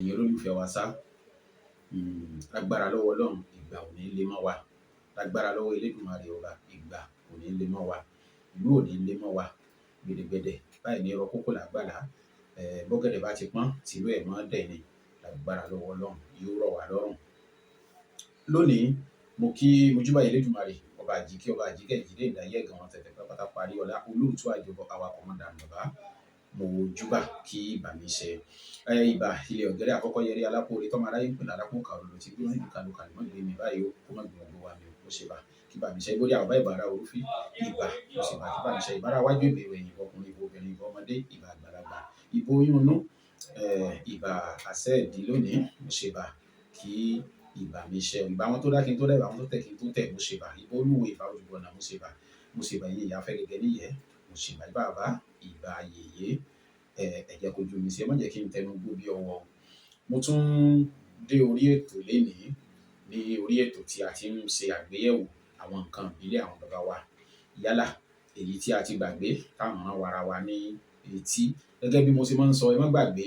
Ẹ̀yin olólùfẹ́ wa sá, lágbára lọ́wọ́ Ọlọ́run, ìgbà ò ní lé mọ́ wa. Lágbára lọ́wọ́ Elédùmarè ọba, ìgbà ò ní lé mọ́ wa. Ìlú ò ní lé mọ́ wa. Gbèdègbèdè báyìí ní irọ́ kókó làgbàlá. Bọ́gẹ̀dẹ̀ bá ti pọ́n, tìlú ẹ̀ mọ́ dẹ̀ ni. Lágbára lọ́wọ́ Ọlọ́run, yóò rọ̀ wá lọ́rùn. Lónìí, mo kí mojúbà Elédùmarè, ọba àjíkẹ́, ọba àjíkẹ́, ìjídé ìdáyé ẹ̀gàn wọn tẹ̀tẹ̀ pátápátá parí ọlá, olóòtú àjọbọ, awakọ̀ mọ̀dànù bàbá. Mo júbà kí ìbà mi ṣe. Ìbà ilẹ̀ ọ̀gẹ́rẹ́ àkọ́kọ́ yẹrí alápò orí tọ́mọ aráyé ń pè lálápò kàrò tí gbóná ìlú kàlù kàlù mọ́ gbé mi báyìí ó kó má gbé ọgbọ́n wa mi ò kó ṣe bá kí bà mí ṣe ìbórí àwọn ìbà ara òrùfí ìbà mo sì bá kí bà mí ṣe ìbára wájú ìbẹ̀rù ẹ̀yìn ọkùnrin ìbò obìnrin ìbò ọmọdé ìbà àgbàlagbà ìbò oyún inú ìbà àṣẹ ìdí lónìí mo ṣe bá kí ìbà mi ṣe ìbà àwọn tó dá kí n tó dá ìbà àwọn tó tẹ̀ kí n tó tẹ̀ mo ṣe bá ìbò olúwo ìbà ojúbọ̀nà mo ṣe bá ìyẹn ìyá fẹ́ gẹ́gẹ́ níyẹ́ mo ṣe bá ìbà bàbá ìbà yèyé ẹ jẹ́ kójú mi sí, ẹ má jẹ́ kí n tẹnu gbó bí ọwọ́. Mo tún dé orí ètò lénìí ní orí ètò tí a ti ń ṣe àgbéyẹ̀wò àwọn nǹkan ìbílẹ̀ àwọn bàbá wa. Yálà èyí tí a ti gbàgbé táwọn rán wara wa ní etí. Gẹ́gẹ́ bí mo ṣe máa ń sọ, ẹ má gbàgbé.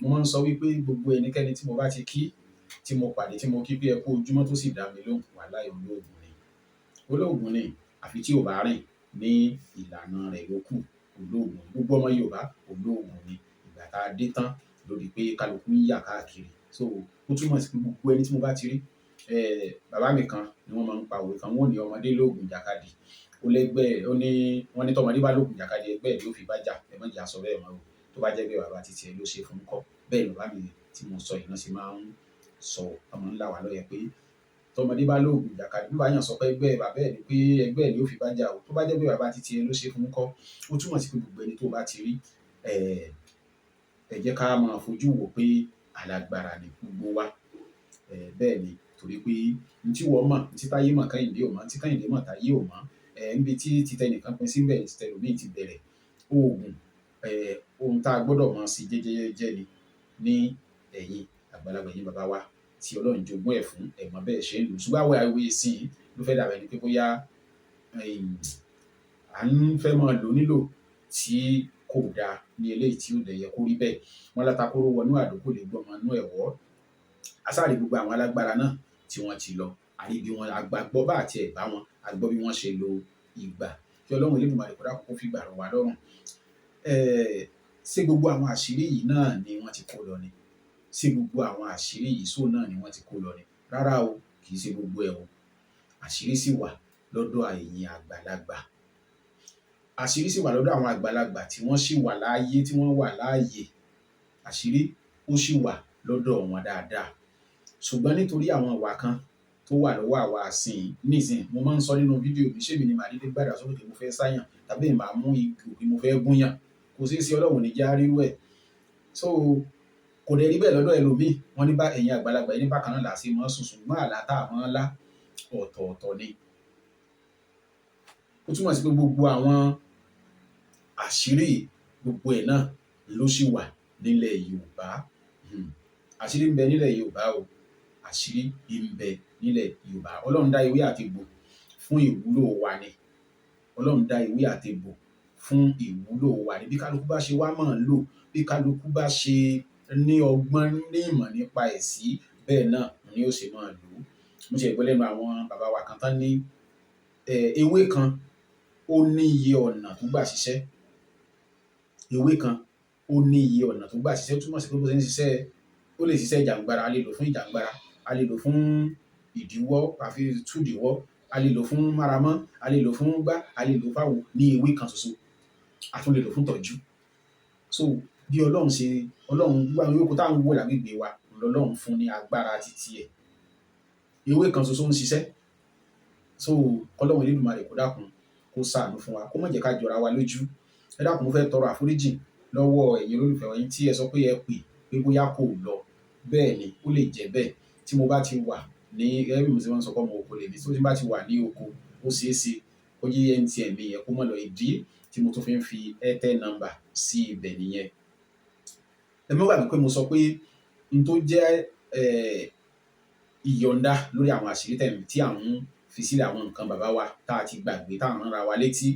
Mo máa ń sọ wípé gbogbo ẹnikẹ́ni tí mo bá ti kí, tí mo pàdé, tí mo kí pé ẹ kú ojúmọ́ tó sì dá mi lóhùn, wàláhì olóògùn ni. Olóògùn ni, àfi tí ò bá rìn ní ìlànà rẹ̀ ló kù. Olóògùn, gbogbo ọmọ Yorùbá olóògùn ni. Ìgbà tá a dé tán lórí pé kálukú ń yà káàkiri. So ó túmọ̀ sí pé gbogbo ẹni tí mo bá ti rí, bàbá mi kan ni wọ́n máa ń pa òwe kan, wọ́n ò ní ọmọdé lóògùn jàkadì. Ó lẹ́gbẹ́, ó ní wọ́n ní tọmọdé bá lóògùn jàkadì ẹgbẹ́ ẹ̀ ló fi bá jà. Ẹ má jẹ́ a sọ bẹ́ẹ̀ mọ́ o. Tó bá jẹ́ pé bàbá titi ẹ ló ṣe fún kọ́. Bẹ́ẹ̀ ni bàbá mi tí mo sọ yìí náà ṣe máa ń sọ, wọ́n máa ń là wá lọ́yẹ pé tọmọdé bá lóògùn jàkadì, bí bá yàn sọ pé ẹgbẹ́ bàbá ẹ̀ ni pé ẹgbẹ́ ẹ̀ ló fi bá jà o. Tó bá jẹ́ pé bàbá titi ẹ ló ṣe fún kọ́, ó túmọ̀ sí pé gbogbo ẹni tó bá ti rí, ẹ jẹ́ ká máa fojú wò pé alágbára ni gbogbo wa. Bẹ́ẹ̀ ni, torí pé n tí wọ́n mọ̀, n tí Táyé mọ̀ Kẹ́hìndé ò mọ̀, n tí Kẹ́hìndé mọ̀ Táyé ò mọ̀. Níbi tí titẹ nìkan pín síbẹ̀, titẹ ẹlòmíì ti bẹ̀rẹ̀. Oògùn, ohun tá a gbọ́dọ̀ mọ̀ sí jẹ́jẹ́jẹ́ ni ní ẹ̀yìn àgbàlagbà ẹ̀yin bàbá wa tí Ọlọ́run jogún ẹ̀ fún, ẹ̀ mọ̀ bẹ́ẹ̀ ṣe ń lò. Ṣùgbọ́n àwa ìwé ìsìn ló fẹ́ dàbí ẹni pé bóyá, à ń fẹ́ máa lò nílò tí kò da ní eléyìí tí ó dẹ̀ yẹ kó rí bẹ́ẹ̀. Wọ́n látakóró wọnú àdó kò lè gbọ́mọ inú ẹ̀ wọ́. A sáré gbogbo àwọn alágbára náà tí wọ́n ti lọ. A rí bí wọ́n, a gbàgbọ́ bá àti ẹ̀ bá wọn, a gbọ́ bí wọ́n ṣe lo ìgbà. Kí Ọlọ́run Elédùmarè kó dákun kó fi ìgbà rọ̀ wá lọ́rùn. Ṣé gbogbo àwọn àṣírí yìí náà ni wọ́n ti kó lọ ni? Ṣé gbogbo àwọn àṣírí yìí só náà ni wọ́n ti kó lọ ni? Rárá o, kì í ṣe gbogbo ẹ̀ o. Àṣírí sì wà lọ́dọ̀ ẹ̀yin àgbàlagbà. Àṣírí sì wà lọ́dọ̀ àwọn àgbàlagbà tí wọ́n sì wà láàyè, tí wọ́n wà láàyè. Àṣírí ó sì wà lọ́dọ̀ wọn dáadáa. Ṣùgbọ́n nítorí àwọn ìwà kan tó wà lọ́wọ́ àwa àsìn nísìn, mo máa ń sọ nínú fídíò mi, ṣé mi ni màá dédé gbàdá sókè tí mo fẹ́ sáyàn tàbí màá mú igi òbí mo fẹ́ gúnyàn. Kò ṣeé ṣe, Ọlọ́run ò ní jẹ́ á rírú ẹ̀. So kò dẹ̀ rí bẹ́ẹ̀ lọ́dọ̀ ẹlòmíì. Wọ́n ní bá ẹ̀yin àgbàlagbà yín ní bákan náà là ṣe máa ń sùn, ṣùgbọ́n àlá tá a máa ń lá ọ̀tọ̀ọ̀tọ̀ ni. Ó túmọ̀ sí pé gbogbo àwọn àṣírí gbogbo ẹ̀ náà ló sì wà nílẹ̀ Yorùbá. Àṣírí ń bẹ nílẹ̀ Yorùbá o. Àṣírí ń bẹ nílẹ̀ Yorùbá. Ọlọ́run dá ewé àti egbò fún ìwúlò wa ni. Ọlọ́run dá ewé àti egbò fún ìwúlò wa ni. Bí kálukú bá ṣe wá mọ̀ ń lò, bí kálukú bá ṣe ní ọgbọ́n ní ìmọ̀ nípa ẹ̀ sí, bẹ́ẹ̀ náà ni ó ṣe máa lò ó. Mo ṣe gbọ́ lẹ́nu àwọn bàbá wa kan tán ní, ewé kan ó ní iye ọ̀nà tó gbà ṣiṣẹ́. Ewé kan ó ní iye ọ̀nà tó gbà ṣiṣẹ́. Ó túmọ̀ sí pé bó ṣe ń ṣiṣẹ́, ó lè ṣiṣẹ́ ìjàngbara, a lè lò fún ìjàngbara, a lè lò fún ìdíwọ́, àfi tú ìdíwọ́, a lè lò fún máramọ́, a lè lò fún gbá, a lè lò fáwo ní ewé kan ṣoṣo. A tún lè lò fún ìtọ́jú. So bí Ọlọ́run ṣe, Ọlọ́run gbogbo àwọn ewéko tá ń wò lágbègbè wa, lọ́lọ́run fún ní agbára titi ẹ̀. Ewé kan ṣoṣo ń ṣiṣẹ́. So Ọlọ́run Elédùmarè kó dákun, kó ṣàánú fún wa, kó má jẹ́ ká jọra wa lójú. Ẹ dákun, mo fẹ́ tọrọ àforíjì lọ́wọ́ ẹ̀yin olólùfẹ́ wa, ẹ̀yin tí ẹ sọ pé ẹ pè pé bóyá kò lọ. Bẹ́ẹ̀ ni, ó lè jẹ́ bẹ́ẹ̀. Tí mo bá ti wà ní, gẹ́gẹ́ bí mo ṣe máa ń sọ pé ọmọ oko lèmi, tí mo bá ti wà ní oko, ó ṣe é ṣe kó jẹ́ MTN mi yẹn kó má lọ. Ìdí tí mo tún fi ń fi Airtel number sí ibẹ̀ nìyẹn. Ẹ má gbàgbé pé mo sọ pé n tó jẹ́, ìyọ̀ǹda lórí àwọn àṣírí tẹ̀ tí à ń fi sílẹ̀ àwọn nǹkan bàbá wa tá a ti gbàgbé tá à ń ránra wa létí.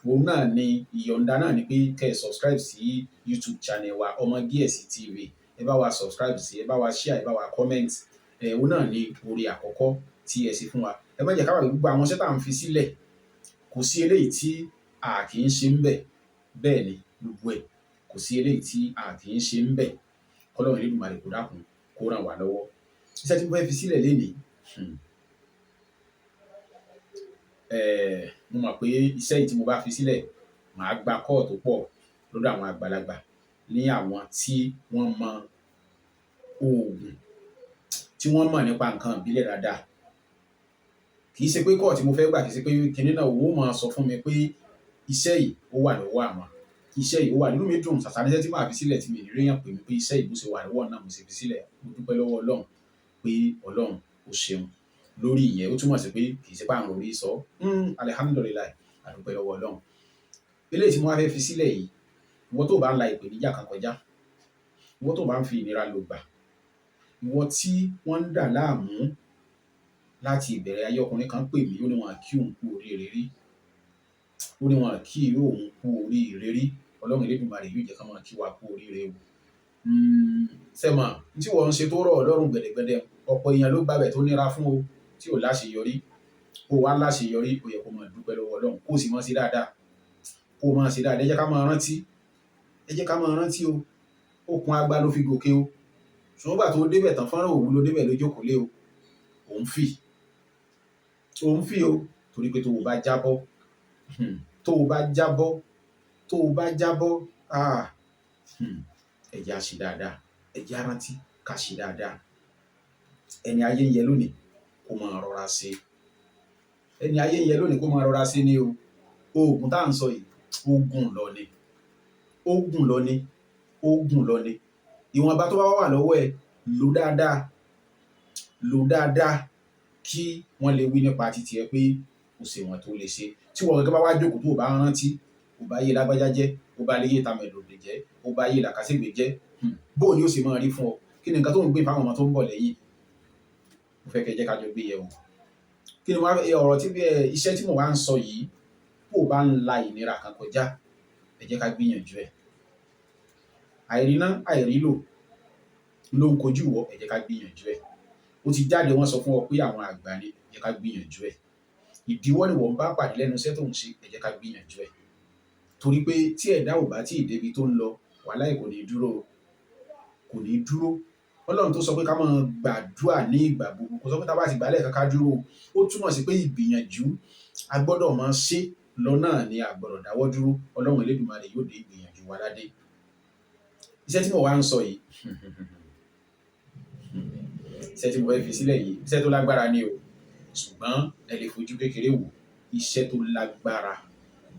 Òun náà ni ìyọ̀ǹda náà ni pé kẹ́ ẹ subscribe sí YouTube channel wa, Ọmọ Gíẹ̀sì TV. Ẹ Ẹ bá wa subscribe sí, ẹ bá wa share, ẹ bá wa comment. Òun náà ni oore àkọ́kọ́ tí ẹ ṣe fún wa. Ẹ má jẹ́ ká gbàgbé gbogbo àwọn iṣẹ́ tá à ń fi sílẹ̀, kò sí eléyìí tí a kì í ṣe ń bẹ̀. Bẹ́ẹ̀ ni gbogbo ẹ̀, kò sí eléyìí tí a kì í ṣe ń bẹ̀. Kọ́lọ́run Elédùmarè kó dákun kó ràn wá lọ́wọ́. Iṣẹ́ tí mo fẹ́ fi sílẹ̀ lénìí, mo mọ̀ pé iṣẹ́ yìí tí mo bá fi sílẹ̀, màá gba call tó pọ̀ lọ́dọ̀ àwọn àgbàlagbà ní àwọn tí wọ́n mọ oògùn, tí wọ́n mọ̀ nípa nǹkan ìbílẹ̀ dáadáa. Kì í ṣe pé call tí mo fẹ́ gbà, kì í ṣe pé kinní náà òun ó máa sọ fún mi pé iṣẹ́ yìí ó wà lọ́wọ́ àwọn, iṣẹ́ yìí ó wà. Inú mi dùn, ṣàṣà níṣẹ́ tí màá fi sílẹ̀ tí mi ò ní rí èèyàn pè mí pé iṣẹ́ yìí bó ṣe wà lọ́wọ́ náà mo ṣe fi sílẹ̀. Mo dúpẹ́ lọ́wọ́ Ọlọ́run pé Ọlọ́run ó ṣeun lórí ìyẹn. Ó túmọ̀ sí pé kì í ṣe pé à ń rorí sọ. Alhamdulillah, a dúpẹ́ lọ́wọ́ Ọlọ́run. Eléyìí tí mo wá fẹ́ fi sílẹ̀ yìí, ìwọ tó bá ń la ìpèníjà kan kọjá, ìwọ tó bá ń fi ìnira lò gbà, ìwọ tí wọ́n ń dà láàmú láti ìbẹ̀rẹ̀ ayé. Ọkùnrin kan pè mí, ó ní wọn kí òun kú oríire rí, ó ní wọn kí òun kú oríire rí. Ọlọ́run Elédùmarè yóò jẹ́ ká máa kí wa kú oríire o. Sẹ́mọ̀ tí wọ́n ń ṣe tó rọ̀ Ọlọ́run gbẹ̀dẹ̀gbẹ̀dẹ̀, ọ̀pọ̀ èèyàn ló gbàbẹ̀ tó nira fún o tí ò láṣeyọrí. Kó wá láṣeyọrí, ó yẹ kó máa dúpẹ́ lọ́wọ́ Ọlọ́run, kó sì máa ṣe dáadáa, kó máa ṣe dáadáa. Ẹ jẹ́ ká máa rántí, ẹ jẹ́ ká máa rántí o. Okùn agba ló fi gòkè o, ṣùgbọ́n gbà tó débẹ̀ tán, fọ́nrán òwú ló débẹ̀ ló jókòó lé o, òun fì, òun fì o. Torí pé tó o bá jábọ́, tó o bá jábọ́, tó o bá jábọ́, ẹ jẹ́ á ṣe dáadáa, ẹ jẹ́ á rántí ká ṣe dáadáa. Ẹni ayé ń yẹ lónìí kó máa rọra ṣe, ẹni ayé ń yẹ lónìí kó máa rọra ṣe ni o. Oògùn tá à ń sọ yìí, oògùn lọ ni, oògùn lọ ni, oògùn lọ ni. Ìwọ̀nba tó bá wà lọ́wọ́ ẹ, lò dáadáa, lò dáadáa, kí wọ́n lè wí nípa titi ẹ pé kò sí wọn tó lè ṣe. Tí wọ́n gẹ́gẹ́ bá wá jókòó tó o bá rántí, o bá yé lágbájá jẹ́, o bá lè yé tàmẹ̀dòdè jẹ́, o bá yé làkàṣègbè jẹ́, bó o ní ó ṣe máa rí fún ọ? Kí ni nǹkan tó ń gbé fáwọn ọmọ tó ń bọ̀ lẹ́yìn? Mo fẹ́ kẹ́ jẹ́ ká jọ gbé yẹ̀ wò. Kí ni ọ̀rọ̀ tí iṣẹ́ tí mo wá ń sọ yìí, bó o bá ń la ìnira kan kọjá, ẹ jẹ́ ká gbìyànjú ẹ̀. Àìríná, àìrílò ló ń kojú wọ, ẹ jẹ́ ká gbìyànjú ẹ̀. Ó ti jáde, wọ́n sọ fún ọ pé àwọn àgbà ni, ẹ jẹ́ ká gbìyànjú ẹ̀. Ìdíwọ́ ni wọ́n bá pàdé lẹ́nu iṣẹ́ tó ń ṣe, ẹ jẹ́ ká gbìyànjú ẹ̀. Torí pé tí ẹ̀dá ò bá tí ì débi tó ń lọ, wàhálà kò ní dúró, kò ní dúró. Ọlọ́run tó sọ pé ká máa gbàdúrà ní ìgbà gbogbo, kò sọ pé tá bá ti gbà lẹ́ẹ̀kan ká dúró. Ó túmọ̀ sí pé ìgbìyànjú a gbọ́dọ̀ máa ṣe lọ náà ni, a gbọ́dọ̀ dáwọ́ dúró. Ọlọ́run Elédùmarè yóò dé ìgbìyànjú wa ládé. Iṣẹ́ tí mo wá ń sọ yìí, iṣẹ́ tí mo fẹ́ fi sílẹ̀ yìí, iṣẹ́ tó lágbára ni o, ṣùgbọ́n ẹ lè fojú kékeré wò, iṣẹ́ tó lágbára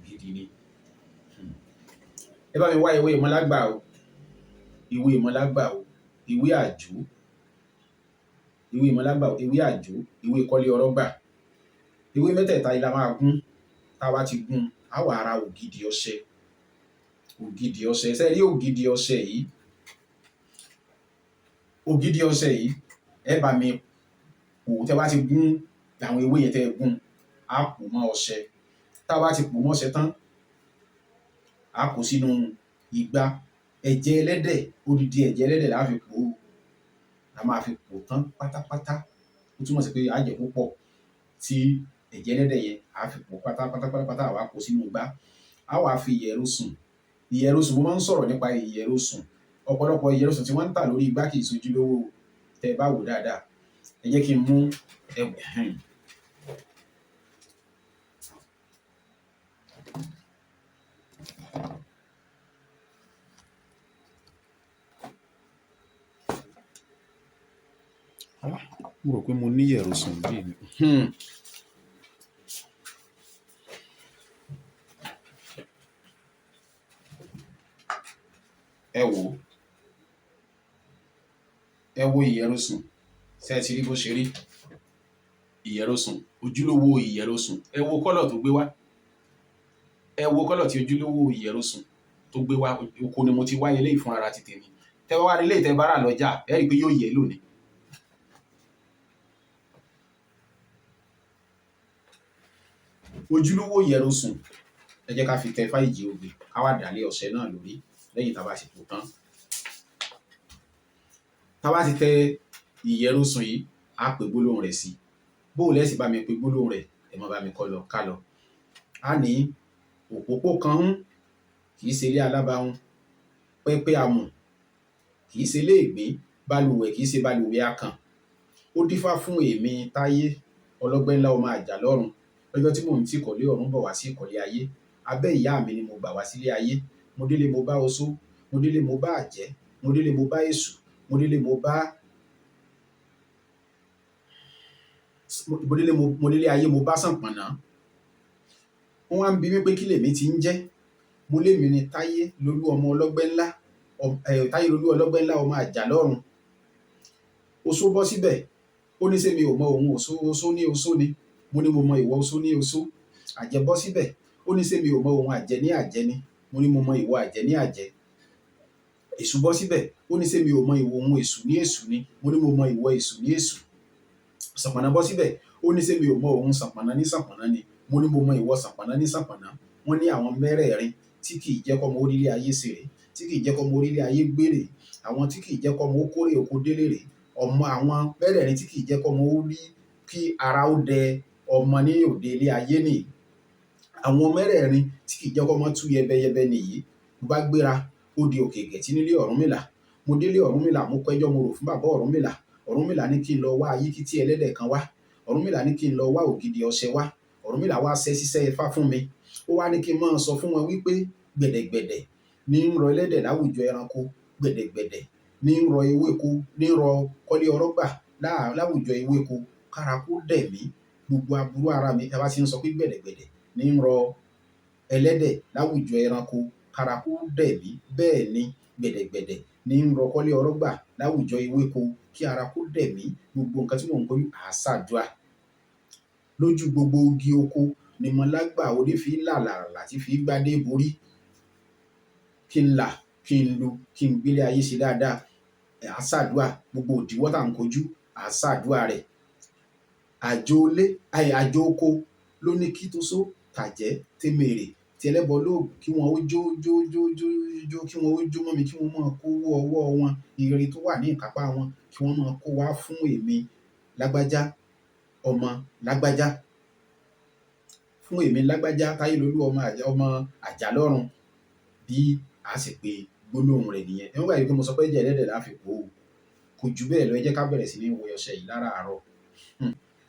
gidi ni. Ẹ bá mi wá ewé ìmọ̀lágbà o, ewé ìmọ̀lágbà o, ewé àjò, ewé ìmọ̀lágbà o, ewé àjò, ewé kọ́lé ọ̀rọ̀gbà. Ewé mẹ́tẹ̀ẹ̀ta yìí la máa gún. Tá a bá ti gún, a wà ra ògidì ọṣẹ, ògidì ọṣẹ. Ṣé rí ògidì ọṣẹ yìí? Ògidì ọṣẹ yìí, ẹ bá mi pò. Tẹ́ bá ti gún àwọn ewé yẹn tẹ́ ẹ gún, á pò mọ́ ọṣẹ. Tá a bá ti pò mọ́ ọṣẹ tán, á kó sínú igbá. Ẹ̀jẹ̀ ẹlẹ́dẹ̀, odidi ẹ̀jẹ̀ ẹlẹ́dẹ̀ la fi pò ó, la máa fi pò tán pátápátá. Ó túmọ̀ sí pé á jẹ́ púpọ̀ tí ẹ̀jẹ̀ ẹlẹ́dẹ̀ yẹn á fi pò pátápátá pátápátá, àwa kó sínú igbá. Á wá fi ìyẹ̀rù sùn. Ìyẹ̀rù sùn, mo máa ń sọ̀rọ̀ nípa ìyẹ̀rù sùn. Ọ̀pọ̀lọpọ̀ ìyẹ̀rù sùn tí wọ́n ń tà lórí igbá kì í sojúlówó, tẹ́ ẹ bá wò dáadáa. Ẹ jẹ́ kí n mú ẹ̀hìn. Mo rò pé mo ní ìyẹ̀rù sùn bí mi. Ẹ wò ó, ẹ wo ìyẹ̀rù sùn. Ṣé ẹ ti rí bó ṣe rí? Ìyẹ̀rù sùn, ojúlówó ìyẹ̀rù sùn. Ẹ wo colour tó gbé wá, ẹ wo colour tí ojúlówó ìyẹ̀rù sùn tó gbé wá. Oko ni mo ti wá eléyìí fún ara ti tèmi. Tẹ́ bá wá rí eléyìí tẹ́ bá rà lọ́jà, ẹ rí i pé yóò yellow ni. Ojúlówó ìyẹ̀rù sùn, ẹ jẹ́ ká fi tẹ fáìjì obì, ká wá dà lé ọṣẹ náà lórí lẹ́yìn tá a bá ti pò tán. Tá bá ti tẹ ìyẹ̀rosùn yìí, á pe gbólóhùn rẹ̀ sí. Bó o lẹ́ sì bá mi pe gbólóhùn rẹ̀, ẹ mọ́ bá mi kọ́ lọ ká lọ. Á ní òpópó kan ń kì í ṣe ilé alábahun, pẹpẹ àmù kì í ṣe ilé ìgbín, balùwẹ̀ kì í ṣe balùwẹ̀ akàn. Ó dífá fún èmi Táyé ọlọ́gbẹ́ ńlá ọmọ àjàlọ́run lọ́jọ́ tí mò ń tìkọ̀lé ọ̀run bọ̀ wá sí ìkọ̀lé ayé. Abẹ́ ìyá mi ni mo gbà wá sílé ayé. Mo délé mo bá oṣó, mo délé mo bá àjẹ́, mo délé mo bá èṣù, mo délé mo bá mo délé ayé mo bá Ṣànpọ̀nná. Wọ́n wá ń bi mí pé kí lèmi ti ń jẹ́. Mo lémi ni Táyé Lolú ọmọ ọlọ́gbẹ́ ńlá, Táyé Lolú ọlọ́gbẹ́ ńlá ọmọ àjàlọ́run. Oṣó bọ́ síbẹ̀, ó ní ṣé mi ò mọ òun oṣó, oṣó ní oṣó ni. Mo ní mo mọ ìwọ oṣó ní oṣó. Àjẹ́ bọ́ síbẹ̀, ó ní ṣé mi ò mọ òun àjẹ́ ní àjẹ́ ni. Mo ní mo mọ ìwọ àjẹ́ ní àjẹ́. Èṣù bọ́ síbẹ̀, ó ní ṣé mi ò mọ ìwọ òun èṣù ní èṣù ni. Mo ní mo mọ ìwọ èṣù ní èṣù. Ṣànpọ̀nná bọ́ síbẹ̀, ó ní ṣé mi ò mọ òun Ṣànpọ̀nná ní Ṣànpọ̀nná ni. Mo ní mo mọ ìwọ Ṣànpọ̀nná ní Ṣànpọ̀nná. Wọ́n ní àwọn mẹ́rẹ̀ẹ̀rin tí kì í jẹ́ kọ́mọ orílẹ̀ ayé ṣe rèé, tí kì í jẹ́ kọ́mọ orílẹ̀ ayé gbé rèé, àwọn tí kì í jẹ́ kọ́mọ ó kórè oko délé rèé, ọmọ àwọn mẹ́rẹ̀ẹ̀rin tí kì í jẹ́ kọ́mọ ó rí kí ara ó dẹ ọmọ ní òde ilé ayé nìyí. Àwọn mẹ́rẹ̀ẹ̀rin tí kì í jẹ́ kọ́mọ tú yẹbẹyẹbẹ nìyí. Mo bá gbéra, ó di òkè Ìgẹ̀tí nílé Ọ̀rúnmìlà. Mo délé Ọ̀rúnmìlà, mo kẹ́jọ́ mo rò fún bàbá Ọ̀rúnmìlà. Ọ̀rúnmìlà ní kí n lọ wá ayíkítí ẹlẹ́dẹ̀ kan wá. Ọ̀rúnmìlà ní kí n lọ wá ògidì ọṣẹ wá. Ọ̀rúnmìlà wá ṣẹ́ ṣíṣẹ́ ifá fún mi. Ó wá ní kí n máa sọ fún wọn wípé gbẹ̀dẹ̀gbẹ̀dẹ̀ ní ń rọ ẹlẹ́dẹ̀ láwùjọ ẹranko, gbẹ̀dẹ̀gbẹ̀dẹ̀ ní ń rọ ewéko, ní ń rọ kọ́lé ọrọ́gbà láwùjọ ewéko, kára kó dẹ̀ mí, gbogbo aburú ara mi. Tá bá ti ń sọ pé gbẹ̀dẹ̀gbẹ̀dẹ̀ ní ń rọ ẹlẹ́dẹ̀ láwùjọ ẹranko, kára kó dẹ̀ mí. Bẹ́ẹ̀ ni gbẹ̀dẹ̀gbẹ̀dẹ̀ ní ń rọ kọ́lé ọrọ́gbà láwùjọ ewéko, kí ara kó dẹ̀ mí, gbogbo nǹkan tí mò ń kojú àṣàdùà. Lójú gbogbo igi oko ni mo lágbà orí fi làlàlà tí fi gbádé borí. Kí n là, kí n lu, kí n gbélé ayé ṣe dáadáa. Àṣàdùà gbogbo òdìwọ́ tá à ń kojú, àṣàdùà rẹ̀. Àjò ilé, àjò oko ló ní kí tó só tàjẹ́ témèrè tí ẹlẹ́bọ lóògùn kí wọ́n ó jó jó jó jó jó, kí wọ́n ó jó mọ́ mi, kí wọ́n máa kó owó ọwọ́ wọn, ire tó wà ní ìkápá wọn, kí wọ́n máa kó wá fún èmi lágbájá, ọmọ lágbájá. Fún èmi lágbájá, Táyé Lolú ọmọ àjàlọ́run. Bí a sì pe gbólóhùn rẹ̀ nìyẹn. Ẹ má gbàgbé pé mo sọ pé ẹ̀jẹ̀ ẹlẹ́dẹ̀ la fi pò ó. Kò jù bẹ́ẹ̀ lọ, ẹ jẹ́ ká bẹ̀rẹ̀ sí ní wẹ ọṣẹ yìí láràárọ̀.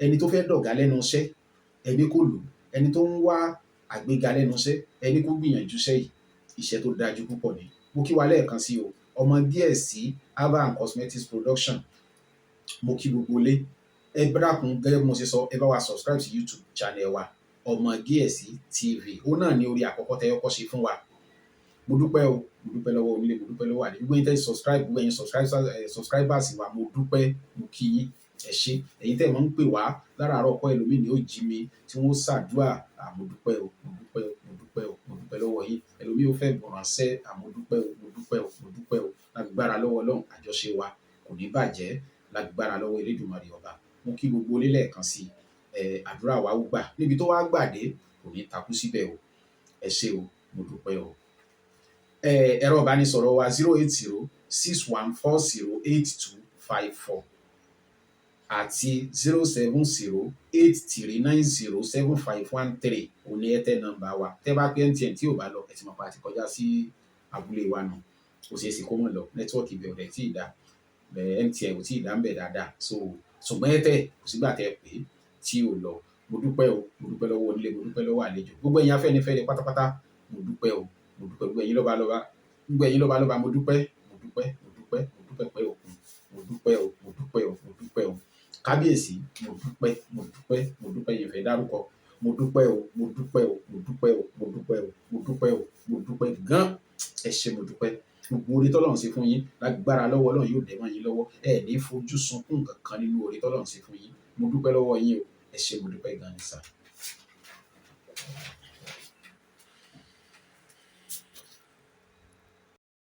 Ẹni tó fẹ́ dọ̀gá lẹ́nu iṣẹ́, ẹni kò lò. Ẹni tó ń wá àgbéga lẹ́nu iṣẹ́, ẹni kó gbìyànjú iṣẹ́ yìí. Iṣẹ́ tó dájú púpọ̀ ni. Mo kí wa lẹ́ẹ̀kan sí o. Ọmọ díẹ̀ sí Herbal and Cosmetics Production. Mo kí gbogbo ilé. Ẹ dákun gẹ́gẹ́ bí mo ṣe sọ, ẹ bá wa subscribe sí YouTube channel wa, Ọmọ Gíẹ̀sí TV. Ó náà ní orí àkọ́kọ́ tẹ́ ọkọ́ ṣe fún wa. Mo dúpẹ́ o, mo dúpẹ́ lọ́wọ́ onílé, mo dúpẹ́ lọ́wọ́ àlejò. Gbogbo ẹ̀yin tẹ́ subscribe, gbogbo ẹ̀yin subscribers wa, mo dúpẹ́, mo kí yín, ẹ ṣé. Ẹ̀yin tẹ́ mọ̀ ń pè wá láràárọ̀ kọ́ ẹlòmíì ni ó jí mi tí wọ́n ṣàdúà. Mo dúpẹ́ o, mo dúpẹ́ o, mo dúpẹ́ o, mo dúpẹ́ lọ́wọ́ yín. Ẹlòmíì ó fẹ́ ránṣẹ́, mo dúpẹ́ o, mo dúpẹ́ o, mo dúpẹ́ o. Lágbára lọ́wọ́ Ọlọ́run, àjọṣe wa kò ní bàjẹ́. Lágbára lọ́wọ́ Elédùmarè ọba. Mo kí gbogbo ilé lẹ́ẹ̀kan sí i. Àdúrà wa ó gbà. Níbi tó wá gbà dé, kò ní takú síbẹ̀ o. Ẹ ṣé o, mo dúpẹ́ o. Ẹ̀rọ ìbánisọ̀rọ̀ wa 080 6140 8254 àti 070 8390 7513 òní Airtel nọ́mbà wa. Tẹ́ bá pé MTN tí ò bá lọ, ẹ ti mọ̀ pé a ti kọjá sí abúlé wa nù. Kò ṣeé ṣe kó mọ̀ lọ. Nẹ́tíwọ́ọ̀kì ibẹ̀ ò dẹ̀ tí ì dá. MTN ò tí ì dá ń bẹ̀ dáadáa. So ṣùgbọ́n Airtel kò sígbà tẹ́ pé tí ò lọ. Mo dúpẹ́ o, mo dúpẹ́ lọ́wọ́ onílé, mo dúpẹ́ lọ́wọ́ àlejò. Gbogbo ẹ̀yin afẹ́nifẹ́re pátápátá, mo dúpẹ́ o, mo dúpẹ́. Gbogbo ẹ̀yin lọ́ba lọ́ba, gbogbo ẹ̀yin lọ́ba lọ́ba, mo dúpẹ́, mo dúpẹ́, mo dúpẹ́, mo dúpẹ́ pẹ́ òkun. Mo dúpẹ́ o, mo dúpẹ́ o, mo dúpẹ́ o. Kábíyèsí, mo dúpẹ́, mo dúpẹ́, mo dúpẹ́. Yìí fẹ́ dárúkọ. Mo dúpẹ́ o, mo dúpẹ́ o, mo dúpẹ́ o, mo dúpẹ́ o, mo dúpẹ́ o, mo dúpẹ́ gan. Ẹ ṣé, mo dúpẹ́. Gbogbo oore tọ́lọ́run ṣe fún yín, lágbára lọ́wọ́ Ọlọ́run yóò dẹ̀ mọ́ yín lọ́wọ́. Ẹ ní fojú sunkún kankan nínú oore tọ́lọ́run ṣe fún yín. Mo dúpẹ́ lọ́wọ́ yín o. Ẹ ṣé, mo dúpẹ́ gan ni sà.